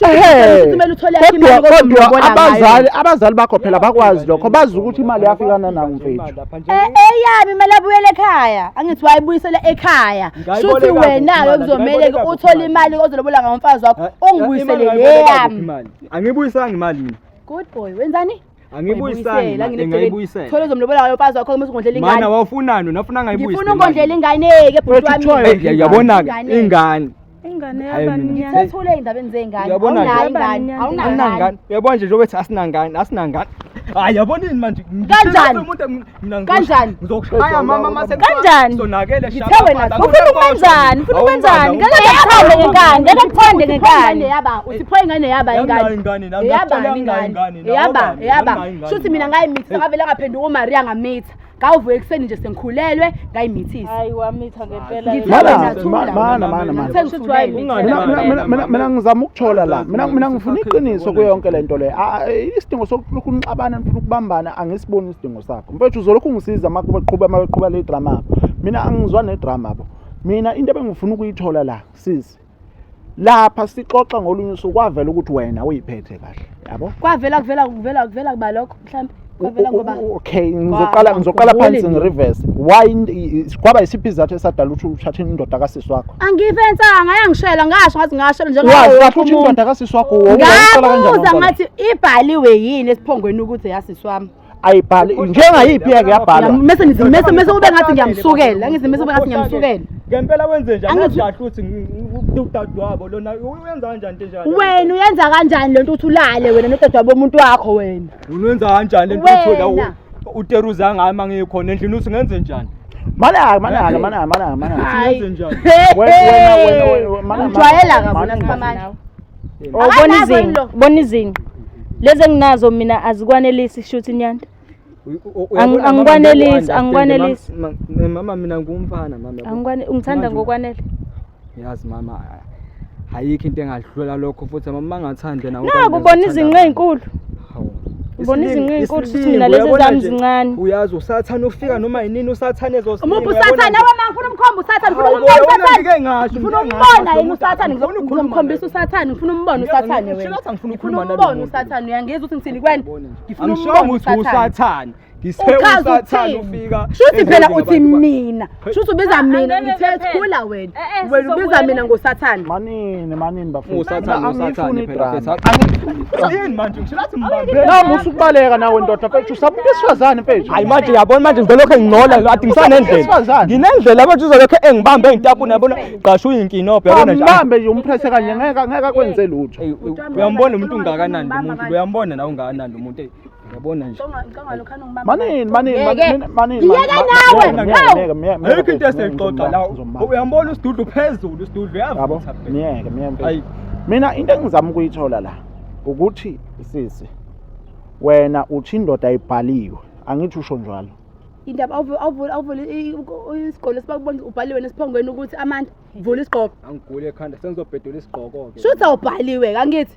Ehhe. Kumele uthole yakho Kodwa imali kodwa ozomlobola ngayo. abazali abazali bakho phela bakwazi lokho bazi ukuthi imali yafikana nawo mfethu. Eyami imali abuyele ekhaya. Angithi wayibuyisele ekhaya. Shuthi Ngayiboleka kuphi wena-ke imali? kuzomele Ngayiboleka kuphi uthole imali? imali ozolobola ngayo umfazi wakho ungibuyisele leyami. Angibuyisanga imali mina. Good boy, wenzani? Angiyibuyisanga imali, ngayibuyisela. Thola uzomlobola ngayo mfazi wakho uma usungondlela ingane. Mana wawufunani wena ufuna ngayibuyisi. Ngifuna ukondlela ingane-ke bhuti wami. Hey, yabona-ke ingane. Ingane Hayi, yabani mina. nyana? Ngithethule ey'ndabeni zey'ngane. Uyabona nje. Awunayo ingane. Awunayo ingane. Asinangane. Uyabona nje njengoba ethi asinangane, asinangane. Hayi yabona yini manje? Kanjani? Umuntu mina Kanjani? Ngizokushaya mama mase Kanjani? Sonakele Ngithe wena Ufuna ukwenzani? Ufuna ukwenzani? Ngeke ngikuthande ngenkani, ngeke ngikuthande Uthi pho ngenkani. ingane yaba, uthi pho ingane yaba Anginayo ingane. ingane nami, Eyaba ngiyakutshela anginayo ingane. ingane nami, Eyaba, obani, eyaba. anginayo ingane Shuthi mina nami. ngayimitha ngavele ngaphenduka uMaria ngamitha. Ngawuvuka ekuseni nje sengikhulelwe ngayimithisa. Hayi wamitha ngempela. Ngithe Mana, wena thula. mana, mana, mana. Ngithe ngithulele. Mina- mina- mina- mina- mina ngizama ukuthola la mina mina ngifuna iqiniso kuyo yonke le nto le isidingo sokulokhu nixabana nifuna ukubambana angisiboni isidingo sakho mfethu uzolokhu ungisiza uma beqhuba uma beqhuba le drama yabo mina angizwani nedrama yabo mina into ebengifuna ukuyithola la sisi lapha sixoxa ngolunye usuku kwavela ukuthi wena uyiphethe kahle yabo Kwavela kuvela kuvela kuvela kuba lokho mhlambe. Kwavela ngoba okay ngizoqala ngizoqala phansi ngireverse why kwaba yisiphi isizathu esadala ukuthi uthathe indoda kasisi wakho Angifensanga yangishela ngasho ngathi ngashela njengawo wazi wonke kahle ukuthi umuntu. indoda kasisi wakho wawuqala kanjani Ngabuza wamthola? ngathi ibhaliwe yini esiphongweni ukuthi eyasisi wami. Ayibhali njengayiphi yake yabhalwa Mese ngithi mese mese kube ngathi ngiyamsukela, angithi mese kube ngathi ngiyamsukela. Ngempela wenze njani? Angithi- Kahle ukuthi udadewabo lona uyenza kanjani into enjalo? Wena uyenza kanjani lento uthi ulale wena nodadewabo womuntu wakho wena? Uyenza kanjani lento uthi Wena. uteruza ngayo uma ngikhona endlini uthi ngenze njani? mana mana mana mana mana Hayi. Ngenze njani? Wena wena wena mana Ujwayela kabi mana- wena Siphamandla. Oh, bona Akanazo izinqa, yini lo? bona izinqa. Lezi enginazo mina azikwanelisi shuthi nyanda. Angikwanelisi, angikwanelisi. Mama mina ngumfana mama. yabo. Angikwane ungithanda Manje- ngokwanele. Yazi mama ayikho into engadlula lokho futhi mama mangathandi na Naku ubona izinqa ey'nkulu. Ubona izinqa ey'nkulu shuthi mina lezi zami zincane. Uyazi usathane ufika noma yinini usathane ezosilinga. Umuphi usathane? Awa ma ngifuna umkhomba usathane, ngifuna umbona usathane. Ngifuna umbona yena usathane, ngizomkhombisa usathane, ngifuna umbona usathane wena. Ngifuna umbona usathane, uyangizwa ukuthi ngithini kuwena? Ngifuna Angishongo umbona ukuthi usathane. usathane. Ngise Uchaza usathane uthini? ufika. Shuthi phela endlini uthi yabantu ba- mina. Shuthi ubiza mina, Angeke ngithe phela. thula wena. Eh, eh, Wena ubiza sizobuyela. mina ngosathane. manini manini bafethu Usathane Mina usathane angiyifuni phela idrama. mfethu. Yini manje ngisho lathi ngibambe. Nami usukubaleka nawe ndoda mfethu usaba umuntu wesifazane mfethu Hayi manje yabona manje ngizolokhu engingcola athi ngisanendlela. Wesifazane. Nginendlela manje uzolokhu engibambe engitapuna yabona qasha uyinkinobho yabona nje. Ambambe nje umpresse kanje ngeke ngeke akwenze lutho Ey, Uyambona umuntu ungakanani lo muntu? Uyambona nawe ungakanani lo muntu? Ey, Uyabona nje. manini manini Ngeke. manini manini Ngiyeke nawe, hawu. Ayikho into esiyixoxa la. Uyambona usidudlu phezulu usidudlu yabo uyavutha phela. miyeke miyeke Ayi. mina into engizama ukuyithola la ukuthi sisi wena uthi indoda ayibhaliwe angithi usho njalo Indaba awuvula awuvula isigqoko esibakubona ubhaliwe nesiphongweni ukuthi amandla vula isigqoko. Angigule ekhanda sengizobhedula isigqoko ke. Shuthi awubhaliwe angithi.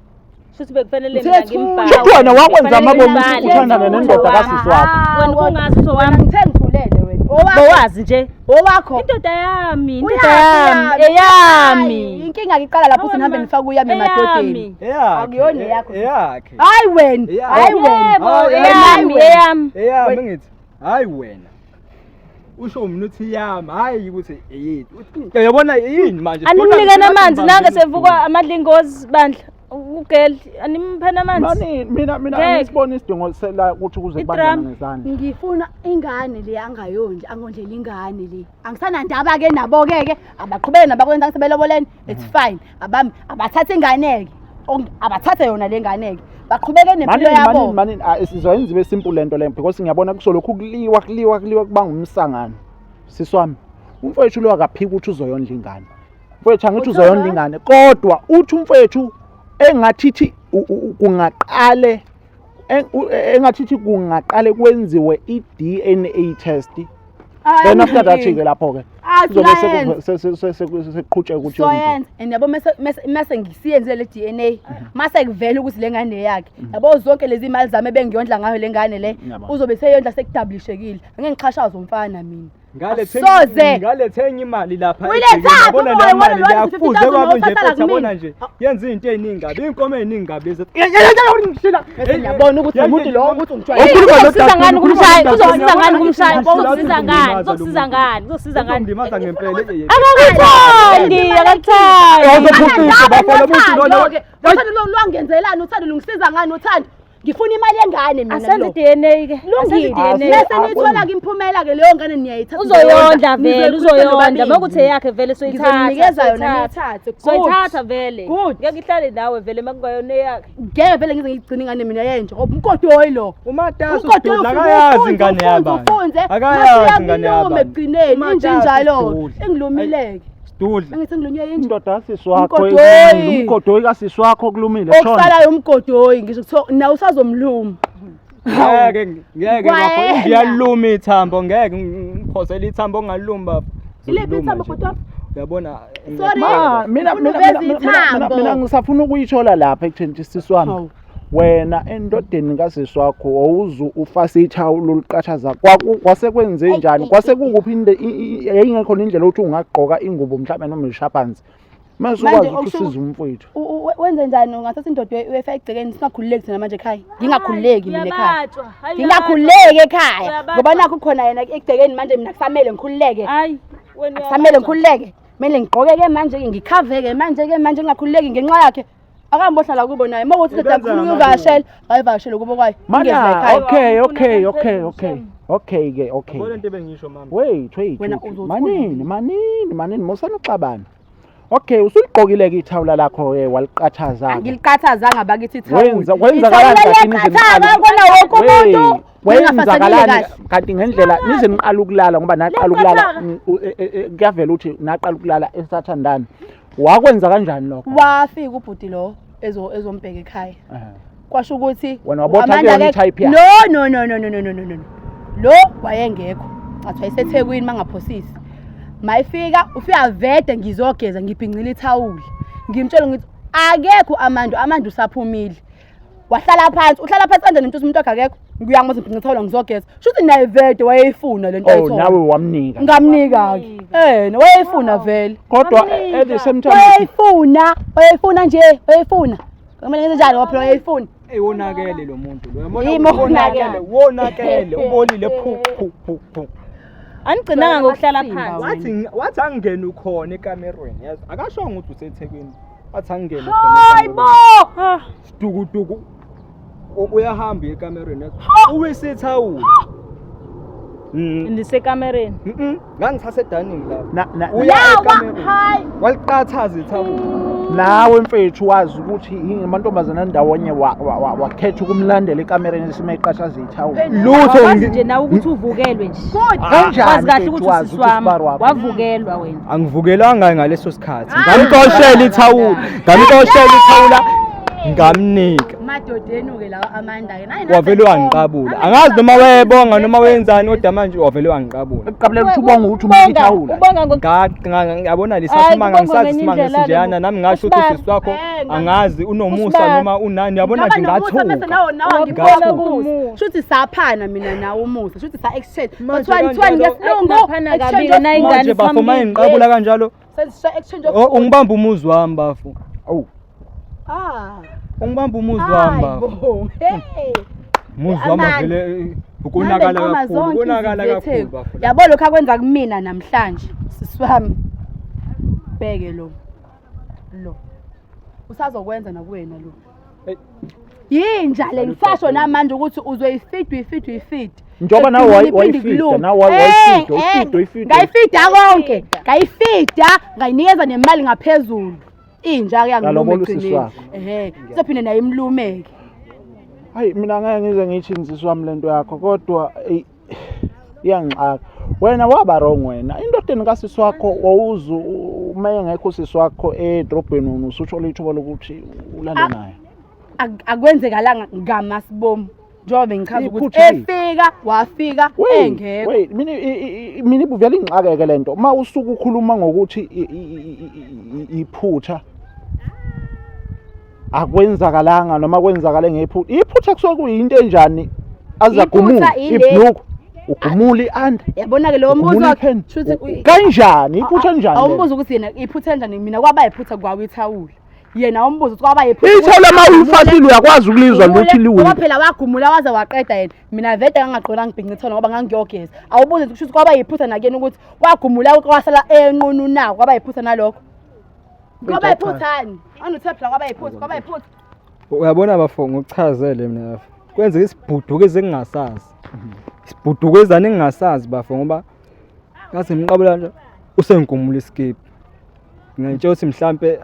Shuthi bekufanele mina Ngithe ngimbhale. Shuthi wena wakwenza Bekufanele amabomu ngimbhale. uthandane nendoda kasisi wakho Wena ubungazi ukuthi Wena owami. ngithe ngithulele wena. Owakho. Bowazi nje. Owakho. Indoda yami, indoda Uyazi, yami, uyazi. eyami. Hayi, Inkinga ke iqala lapho uthi nihambe nifake uyami emadodeni. Eyakhe. Akuyona eyakho. Eyakhe. Hayi wena, Eyakhe. hayi wena. Yebo, Hayi, eyami, wena. eyami. Eyami ngithi. Hayi wena. Usho mina uthi yami, hayi ukuthi eyethu. Uyabona yini manje? Animnikeni amanzi nange sevukwa amadlingozi bandla. Ugel, animpheni amanzi. manini mina mina Ngeke. angisiboni isidingo sela ukuthi kuze Idrama. kubandane ngezandla Ngifuna ingane le angayondli, angondlela ingane le. Angisanandaba ke nabo ke ke abaqhubeke nabakwenza ngisebeloboleni. It's fine. Abami abathathe ingane ke. Abathathe yona le ngane ke. Baqhubeke nempilo manini manini yabo. manini ah, sizoyenza ibe simple lento leyo because ngiyabona kusolokhu kuliwa kuliwa kuliwa kubanga umsangano sisi wami umfowethu lo akaphiki ukuthi uzoyondla ingane mfowethu angithi uzoyondla ingane kodwa uthi umfowethu engathithi kungaqale engathithi kungaqale kwenziwe i-DNA test then after that ke lapho ke Ah, kuzobe siyayenza. sekuqhutsheka ukuthi yondliwe. Soyenza and yabo mase mase mase ngisiyenzile le DNA mase kuvela ukuthi le ngane yakhe yabo zonke lezi imali zami ebengiyondla ngayo le ngane le Ngiyabona. uzobe seyondla sekudablishekile angeke ngixhashaze umfana mina Ngalethe Soze. ngalethe enye imali lapha. Uyilethaphi egcekeni, yabona uma le wena mali lo leya, 50,000 kufuze kwabe nje wawuthatha futhi yabona kumina. nje yenza into ey'ningi kabi iy'nkomo ey'ningi kabi lezi. Bese ngiyabona ukuthi umuntu lo ukuthi ungijwayele Ukhuluma Kuzokusiza ngani nodadewenu, ukumshaya? ukhuluma Kuzokusiza ngani ukumshaya? nodadewenu. Kuzokusiza ngani? Kuzokusiza ngani? Kuzokusiza ngani? Uzongimaza ngempela. Akakuthandi, akakuthandi. Awuzophucisa bafo lo muntu lona. Uthando lo lwangenzelani uthando lungisiza ngani uthando? Ngifuna imali yengane mina. Asenze kulo. i-DNA ke. Asenze Lungile. i-DNA. Bese niyithola ke imiphumela ke leyo ngane niyayithatha. Uzoyondla vele, Nizoyikhulisa uzoyondla. nobabili. Makuthi eyakhe vele soyithatha. Ngizonikeza yona soyithatha. niyithathe. Good. Soyithatha vele. Good. Ngeke ihlale nawe vele makungayona eyakhe. Ngeke vele ngize ngiyigcine ingane mina yenje ngoba umgodoyi lo. Umatasa Umgodoyi usidudla ufike akayazi ufunze, ingane ufunze, yabani. ufunze. Akayazi ingane Mase yabani. ekugcineni Umatasa injinjalo. usidudla. Engilumileke. Sidudla. Angithi ngilunywe yinja. Indoda kasisi wakho Umgodoyi. ekulumile, umgodoyi kasisi wakho kulumile shona. Okusalayo umgodoyi ngisho kuthiwa nawe usazomluma. Ngeke ngeke bafo Kwayena. ngiyaluma ithambo ngeke ngiphosele ithambo ongalumi bafo. Iliphi Ngizoluma ithambo, nje. bhuti wami? Uyabona Sorry. Ma, mina Ufuna mina uveze mina- mina ithambo. mina ngisafuna ukuyithola lapha ekutheni sisi wami. Hawu. Wena endodeni kasisi wakho wawuzu ufase ithawulo oluqathaza kwaku kwasekwenze njani kwase kukuphi inde yayingekho indlela ukuthi ungagqoka ingubo mhlawumbe noma ishaphansi mase Manje ukwazi ukuthi okusho- usize umfowethu. Wenze njani ungathatha indoda uyefaka egcekeni singakhululeki thina manje ekhaya ngingakhululeki mina ekhaya Uyabatshwa. Hayi, ngingakhululeki ekhaya Uyabatshwa. ngoba nakho khona yena egcekeni manje mina kusamele ngikhululeke Hayi, wena akusamele uyabatshwa. ngikhululeke kumele ngigqoke-ke manje-ke ngikhaveke manje-ke manje ngingakhululeki ngenxa yakhe akahambe ohlala kubo naye uma kuthi indoda Ibenza yakho ufuna ngamalunga. ukuyivakashela ayivakashele kubo kwayo ingezi la Mana ekhaya okay okay okay okay okay ke okay. Yabona into ebengisho mama. Wait wait. Wena wait. uzothula. Manini manini manini musana uxabana. Okay usuligqokile ke ithawula lakho ke waliqathaza. ke. Angiliqathazanga bakithi ithawula. Wenza kwenzakalani Ithawula kanti nize liyaqathaza niqale- kona wonke umuntu. Wait, Kwenzakalani Ningafaselile kahle. kanti ngendlela nize niqala ukulala ngoba naqala ukulala Liyaqathaza. kuyavela ukuthi naqala ukulala esathandana. Wakwenza kanjani lokho? Wafika ubhuti lo ezo ezombheka ekhaya. Kwasho ukuthi Wena wabotha u-Amanda kuyona akekho. i-type yakhe. No no no no no no no no no. Lo wayengekho. Ngathi wayeseThekwini mangaphosisi. Mayifika ufika vede ngizogeza ngibhincile ithawula. Ngimtshela ngithi akekho Amanda, Amanda usaphumile. Wahlala phansi, uhlala phansi kanjani nto umuntu wakhe akekho? Ngiyangimoza ngibhinca ithawula ngizogeza. Shuthi naye vede wayeyifuna lento Oh ayithola. nawe wamnika. Ngamnika ke. Eh, wayeyifuna vele. Kodwa Wamnika. at the same time Wayeyifuna, wayeyifuna nje, wayeyifuna. Kumele ngenze njalo ngoba phela wayeyifuna. Ey wonakele lo muntu lo. Uyabona Yimi wonakele, owonakele. wonakele, ubolile phu phu phu phu. Anigcinanga ngokuhlala Amasimba phansi. Wathi wathi angene ukhona ekamerweni yazi. Akashongo ukuthi useThekwini. Wathi angene ukhona. Hayi bo. Ah. Dukuduku. Uyahamba uye ekamerweni yazi. Uwise ithawula. Ndisekamereni. Ngangisase dining lapho. na na Uya Yawa, ekamerweni. hayi. Waliqathaza ithawula. nawe mfethu wazi ukuthi yini amantombazana ndawonye wakhetha ukumlandela ekamereni esime eqashaza ithawula. Lutho Wazi nje nawe ukuthi uvukelwe nje. Good. Kanjani Wazi kahle mfethu ukuthi wazi usisi ukuthi wami usibari wakho? wavukelwa wena. Angivukelanga ngaleso sikhathi. Ngamxoshela ithawula. Ngamxoshela ithawula. Ngamnika. Madodenu ke lawa Amanda ke. Nayi Wavele wangiqabula. Angazi noma wayebonga noma wenzani kodwa manje wavele wangiqabula. Ekuqabuleni ukuthi ubonga ukuthi umnika ithawula. Ubonga ngo Ngiyabona lesa Hayi, simanga kubonga ngisazi ngenye isimanga indlela-ke esinjeyana bo. nami ngasho ukuthi Usibani? usisi wakho Eh, angazi unomusa Usibani? noma unani yabona nje Ngaba nomusa bese ngathuka. nawe nawe Ngabona ngibona umusa. umusa. Shuthi saphana mina nawe umusa. Shuthi sa exchange. Manje Kuthiwani kuthiwani kanjalo- ngesilungu? Naphana Exchange kabili, of nayi ingane Manje bafo samnike. mayengiqabula kanjalo Sesisha exchange of oh, ungibamba umuzi wami bafo. Awu. Ah. Ungibamba umuzi wami Hayi bafo. bo. Hey. Umuzi wami Amanda. vele ukonakala Ngiqoma kakhulu, zonke ukonakala izinto kakhulu eTheku. bafo. Yabo lokhu akwenza kumina namhlanje sisi wami. Bheke lo. Lo. Usazokwenza nakuwena lo. Hey. Yinja le ngisasho namanje ukuthi uzoyifida uyifida uyifida. Njengoba nawe Ekugcineni iphinde wayifida, ikulume. nawe wayifida, Eh, uyifida, eh, uyifida. Ngayifida konke. Ngayifida, ngayinikeza nemali ngaphezulu. Inja ke yangiluma Yalobola usisi ekugcineni. wakho. Ehhe, izophinde naye imlumeke. Hayi mina ngeke ngize ngithi nsisi wami lento yakho kodwa eyi, iyangixaka. Wena waba wrong wena. Indodeni kasisi wakho wawuzu uma engekho usisi wakho edrobheni wena usuthola ithuba lokuthi ulale Ah. naye. Akwenzekalanga ngamasibomu njengoba bengichaza ukuthi Iphutha liphi? efika wafika Wait, engekho wait, mina mina ibuvela ingixakeke lento. Uma usuke ukhuluma ngokuthi iphutha akwenzakalanga noma kwenzakale ngephutha. Iphutha kusuke kuyinto enjani azagumula Iphutha ile- ibhlukwe ugumula i-under yabona ke lowo mbuzo ugumula wakhe ipen shuthi kanjani iphutha enjani lelo? awumbuzo ukuthi yena iphutha enjani mina kwaba yiphutha kwawo ithawula yena awumbuzo ukuthi kwaba yiphutha ithawula uma ulifasile uyakwazi ukulizwa luthi ngoba liwini phela wagumula waze waqeda yena mina vele ngangaqola ngibhinca ithawula ngoba ngangiyogeza awubuze ukuthi kusho kwaba yiphutha nakuyena ukuthi wagumula kwasala enqunu na kwaba yiphutha nalokho kwaba yiphuthani anuthe phela kwaba yiphutha kwaba yiphutha. Uyabona bafo ngokuchazele mina bafo. Kwenzeka isibhuduke engingasazi. Isibhudukezana engingasazi bafo ngoba ngathi ngimqabula nje usengikumula iskip. Ngiyantshela ukuthi mhlampe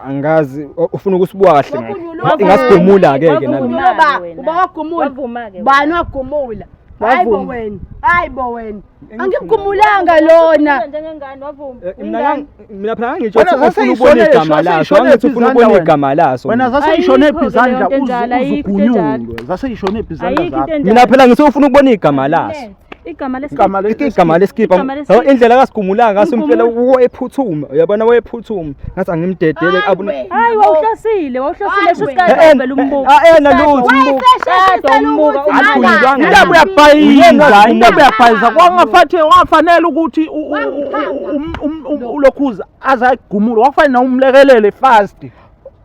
angazi ufuna ukusibuka kahle Wagunyulwa ingasigumula ke ke nami. Wagumula ba uba wagumula. Wavuma-ke Bani wagumula? Hayi bo Wavuma. wena. Hayi bo wena. Angimgumulanga lona. Njengengane wavuma. Mina mina phela ngangitsho Wena ukuthi ufuna ukubona zaseyishone- igama laso, zaseyishone angithi ufuna izandla ukubona wena. igama laso. Wena mina. zaseyishone Ayikho phi ke izandla leyo nto enjalo, ayikho into enjalo. uzugunyulwe. Zaseyishone phi izandla Ayikho into zakho. enjalo. Mina phela ngithe ufuna ukubona igama laso. Igama lesikipha. Igama le- Igama leskipa. Igama leskipa. Yabo indlela kasigumulanga ngaso impela Umgumula. wayephuthuma. Uyabona wayephuthuma. Ngathi angimdedele abone. Hayi wawuhlosile, wawuhlosile Hayi sho wena. sikade vele umbuka. Ah, eh, nalutho umbuka. Kade umbuka. Agunyulwanga. Indaba uyabhayiza, indaba uyabhayiza. Kwangafathi wafanele ukuthi ulokhuza aze ayigumule. Wafanele umlekelele fast.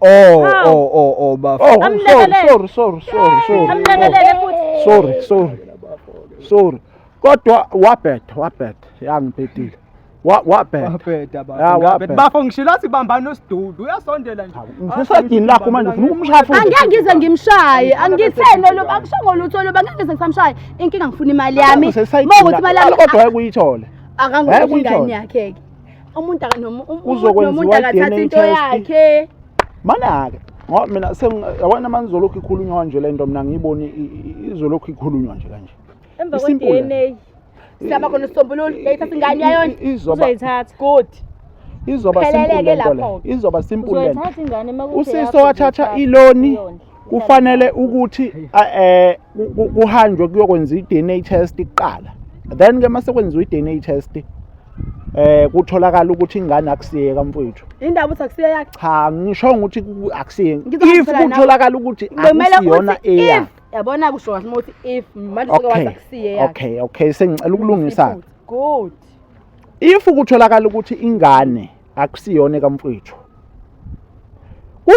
Oh Hawu. oh oh oh bafo. Oh, sorry, Amlekelele. sorry, sorry, sorry, sorry. Amlekelele futhi. Sorry, sorry. Sorry. Kodwa wabheda, wabheda. Yangibhedile. Wabheda. Wabheda Ya, bafo. wabheda. Ngabheda. Bafo ngishilo athi bambani osidudu uyasondela nje. Ngisesayidini lakho manje ufuna ukumshaya futhi. Angeke ngize ngimshaye. Angitheni lo akushongo lutho lo angeke ngize ngisamshaye. Inkinga ngifuna imali yami. Ngisesayidini Mawukuthi imali lakho, yami kodwa wayekuyithole. akangifuni Wayekuyithole. ingane yakhe ke. Umuntu Kuzokwenziwa nomuntu akathatha i-DNA into test. yakhe. Mana-ke ngoba mina yabona manje izolokhu ikhulunywa kanje le nto mina ngiyiboni izolokhu ikhulunywa nje kanje. Emva Isimple. kwe-DNA Siyaba khona isisombululo. Yayithatha ingane yayona. Izoba uzoyithatha. Good. izoba Phelele simple ke le nto le. lapho-ke. Izoba simple le nto. Uzoyithatha ingane makuthi Usisi owathatha iloni kufanele ukuthi kuhanjwe kuyokwenza i-DNA test kuqala. Then ke mase kwenziwa i-DNA test kutholakala ukuthi ingane akusiye kamfowethu. Indaba uthi akusiye yakhe. Cha ngisho ukuthi akusiye. If Ngizohambisana nawe. kutholakala ukuthi Kumele akusiyona uthi eyakhe. if yabona kusho kahle uma uthi if manje usuke wathi Okay. akusiye yakhe. Okay, okay sengicela ukulungisa. Good. If kutholakala ukuthi ingane akusiyona kamfowethu.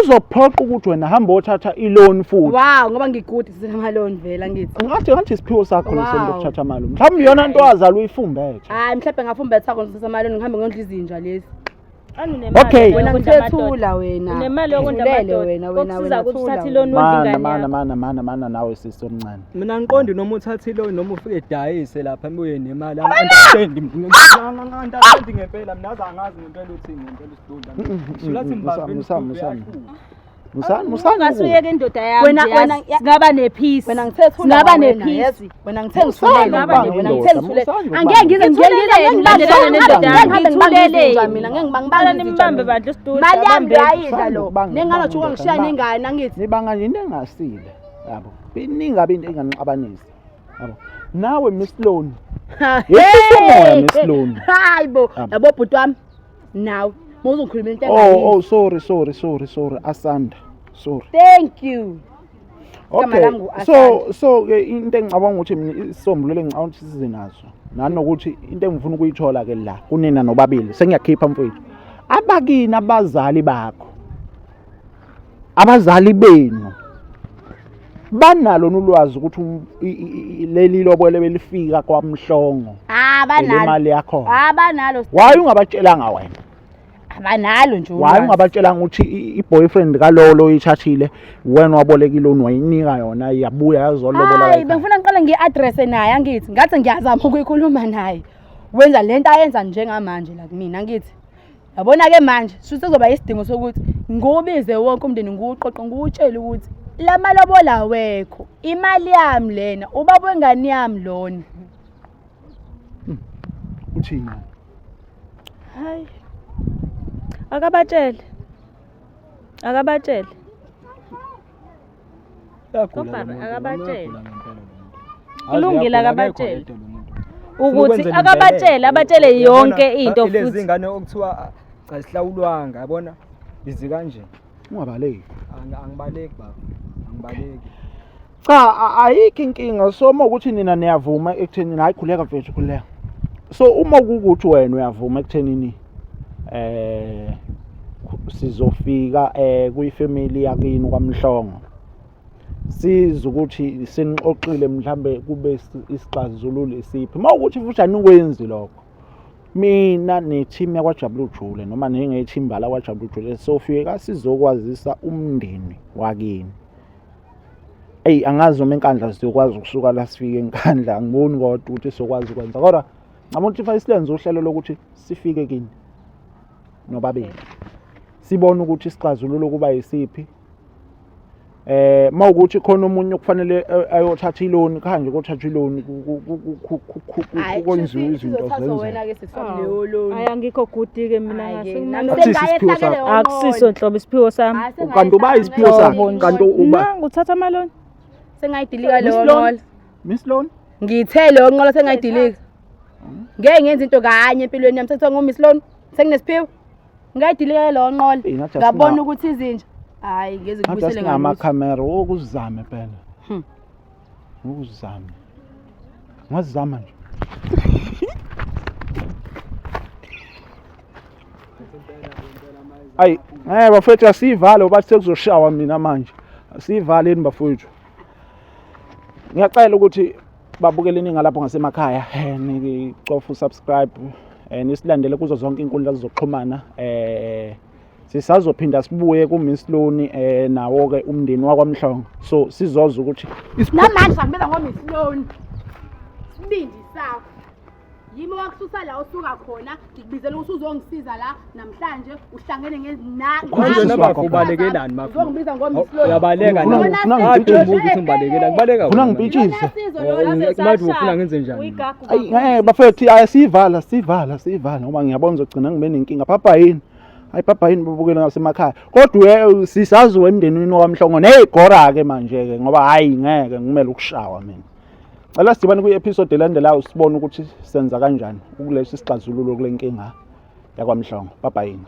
Uzophoqa ukuthi wena hamba othatha iloan futhi. Wow, ngoba ngigudi sisemaloni vela ngithi. Ngathi isiphiwo sakho leso Wow. lokuthatha imali. Mhlawumbe iyona nto wazalwa uyifumbethe. Hayi mhlawumbe ngafumbetha khona sisemaloni ngihambe ngondla izinja lezi. Okay. Wena ngithethula wena. Unemali yokondla Ngithulele amadoda. wena wena Okusiza wena. ukuthi thula uthathe wena. iloni wondla Mana ingane mana yakho. mana mana mana nawe sisi omncane. Mina ngiqondi noma uthatha iloni noma ufike edayise lapha ebuye nemali. Understand understand ngempela mina aze angazi ngempela uthini ngempela usidudla. Ngishilo athi mbambeni Musani, usidudu musani. uyahluka. Musani musani. Ungasuyeka indoda yami Wena- nje, wena- yazi. Singaba nepeace. Wena ngithethula Singaba wena, nepeace. yes. Wena ngithe ngithulele Ngaba wena wena ngithe nendoda, ngithulele. musani Angeke ngize Ngithuleleni, ngithulele nendoda yami, ngihambe ngibambe izinja ngithuleleni. mina ngeke ngibambe Cela izinja nimbambe mina. bandla uSdudu, Mali yami abambeni. uyayidla Musani lo. ukubanga Nengane ukubanga uthi ungishiya indoda, nengane angithi. Nibanga nje into engasile. Yabo. Iningi kabi into enganixabanisi. Yabo. Nawe Miss Loan. Yehlisa umoya Miss Loan. Hayi bo, Yabo. yabo bhuti wami. Nawe mawuzongikhuluma into Oh engayini. oh sorry sorry sorry sorry Asanda. Sorry. Thank you. Igama Okay. lami ngu-Asanda. So ke into engicabanga ukuthi mina isisombululo engicabanga ukuthi size naso nanokuthi into engifuna ukuyithola ke la kunina nobabili sengiyakhipha mfowethu. Abakini abazali bakho. Abazali benu banalo ulwazi ukuthi leli lobole belifika kwaMhlongo Ah banalo. lemali yakhona. Ah banalo. Why ungabatshelanga wena? Abanalo nje Why ulwazi. ungabatshelanga ukuthi i-boyfriend kalowo lo oyithathile wena waboleka iloni wayinika yona yabuya yazolobola Hayi la ekhaya? bengifuna ngiqale ngiyi-address naye angithi ngathi ngiyazama ukuyikhuluma naye. Wenza lento ayenza njengamanje la kumina angithi. Yabona ke manje shuthi kuzoba isidingo sokuthi ngiwubize wonke umndeni ngiwuqoqe ngiwutshele ukuthi la malobola awekho imali yami lena ubaba wengane yami lona. Uthini? Hayi. Akabatshele. Akabatshele. Uyagula Kodwa lo muntu, akabatshele. uyagula ngempela lo muntu. Kulungile, Uyagula, akekho akabatshele. yedwa lo muntu. Ukuthi Ukwenzela akabatshele, imbeleko. abatshele Uyabona, yonke into lezi futhi. ngane okuthiwa azihlawulwanga yabona izi kanje. Ungabaleki. Angibaleki baba. Angibaleki. Cha ayikho inkinga so uma ukuthi nina niyavuma ekuthenini hayi khuleka mfethu khuleka. So uma kukuthi wena uyavuma ekuthenini sizofika kuyifamily yakini kwaMhlongo. Siza ukuthi sinixoxile mhlambe kube isixazululo isiphi. Uma ukuthi futhi anikwenzi lokho. Mina ne-team yakwaJabulujule noma nengethimba lakwaJabulujule sofike sizokwazisa umndeni wakini. Eyi angazi noma eNkandla siyokwazi ukusuka la sifike eNkandla angiboni kodwa ukuthi siyokwazi ukwenza kodwa ngicabanga ukuthi fanele silenze uhlelo lokuthi sifike kini nobabili sibone ukuthi isixazululo kuba yisiphi eh mawukuthi khona omunye okufanele eh, ayothatha iloni kanje kothatha iloni kwenziwe izinto zenze wena ke siswa leyo loni Hayi angikho good ke mina Hhayi-ke, ngase nami Akusiso isiphiwo sengayesake sakho. leyo Akusiso nhlobo isiphiwo sami. Kanti uba isiphiwo sakho kanti uba Nangu uthatha amaloni. Sengayidilika Miss leyo Loan? nqola. Miss Loan Ngithe leyo nqola sengayidilika. Ngeke ngenze into kanye empilweni yami sekuthiwa nguMiss Loan senginesiphiwo. Ngayidilika leyo nqola. Eyi, ngathi Ngabona ukuthi izinja. Hayi ngeze ngathi kubuyisele ngalutho. asingamakhamera okuzame phela ukuzame ungazama nje ayi ngeke bafethu asiyivale ngoba sekuzoshawa mina manje asiyivaleni bafethu ngiyacela ukuthi babukeleni ngalapho ngasemakhaya eh, nicofa usubscribe eh, nisilandele kuzo zonke inkundla zokuxhumana eh sisazophinda sibuye kuMiss Loni eh nawo ke umndeni wakwaMhlongo so sizoza ukuthi Namanje sangibiza ngoMiss Loan. Sibindi sakho. Yimi wakususa la usuka khona, ngikubizela ukuthi uzongisiza la namhlanje uhlangene ngezina. Ukhuluma Manje wakho. ubalekela mafu. Uzongibiza ngoMiss Loan. Uyabaleka Ufuna- na. ufuna Kade ngipitshise. umbuzo ukuthi ngibalekela, ngibaleka Ufuna wena. ngipitshise. Manje ufuna ngenze njani? Uyigagu. Ayi ngeke bafethu ayasivala sivala sivala ngoba ngiyabona ngizogcina ngibe nenkinga papa yini hayi papa yini babukele ngasemakhaya kodwa sisaziwe emndenini waMhlongo nezigora ke manje ke ngoba hayi ngeke ngimele ukushawa mina cela sidibane kwi-episode elandelayo sibone ukuthi senza kanjani ukulesi sixazululo kule nkinga yakwaMhlongo papa yini.